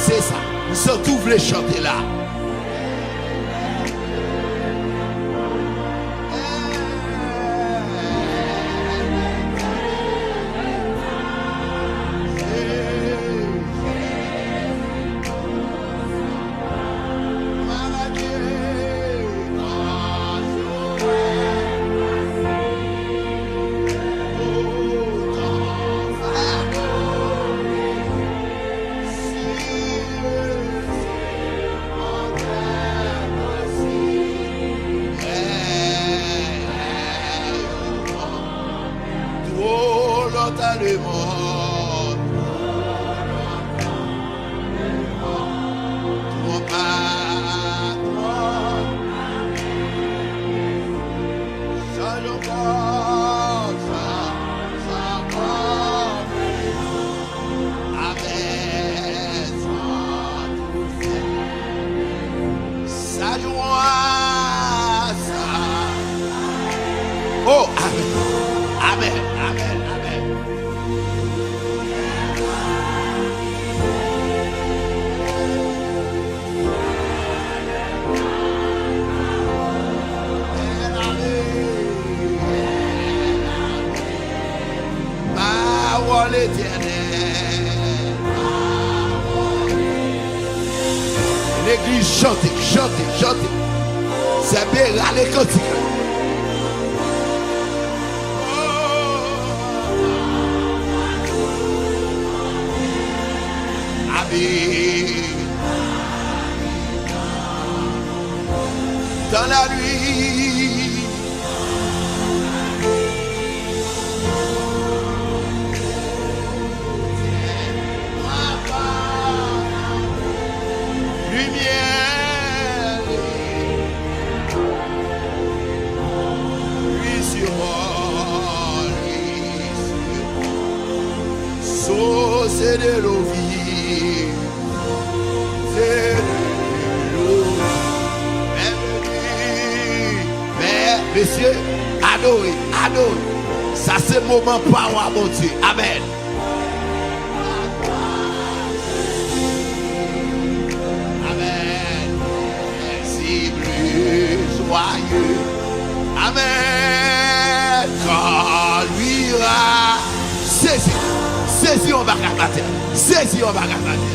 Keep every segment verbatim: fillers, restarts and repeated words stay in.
Se sa. M santi w vle chante la. Trop longtemps le monde. Trop longtemps le monde. Sa yo pa, sa, sa pa. Amèn. Sa yo a, sa. Oh, amèn. Amèn, amèn, amèn. Pawòl etènèl. Legliz chante, chante, chante. Sè Bera, rale kantik la. Amen. Dans la nuit. Lumière, luit sur moi, luit sur moi. Source de l'eau vive. Mè, mesye, adore, adore. Sa se moman pawa Bondye. Amèn. Amèn. Si pli jwaye. Amèn. Kan lira. Sezi, sezi yon bagay atè. Sezi yon bagay atè.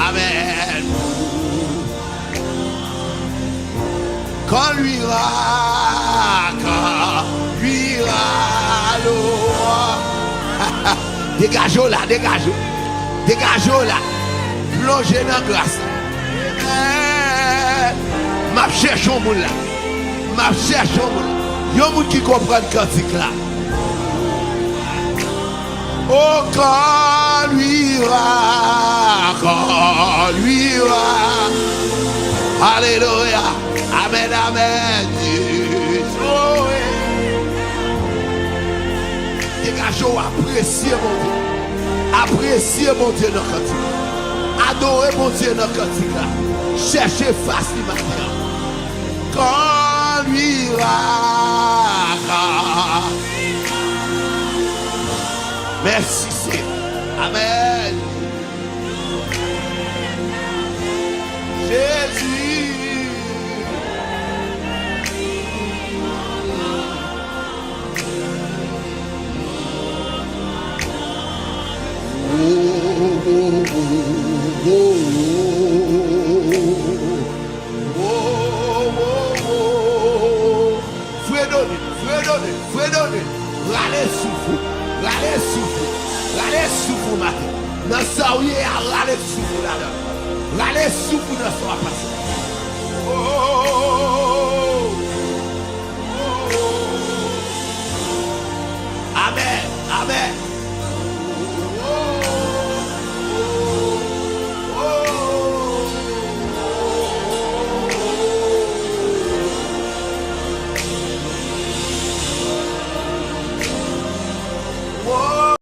Amèn. Kan lira, kan lira lo. Degaje w la, degaje w. Degaje w la. Plonje nan gras la. Amèn. M ap chèche yon moun la. M ap chèche yon moun. Yon moun ki konprann kantik la. O kan lira, kan lira. Alelouya. Amèn, amèn. Degaje w, apresye Bondye. Apresye Bondye nan kantik la. Adore Bondye nan kantik la. Chèche fas li maten an. Kan lira. Mèsi, Senyè. Amèn. Jezi. Fredone, fredone, fredone. Rale souf ou, rale souf ou, rale souf ou maten. Nan sa w ye a, rale souf ou ladan. Rale souf ou nan sa w ap pase. Oh. Amèn, amèn.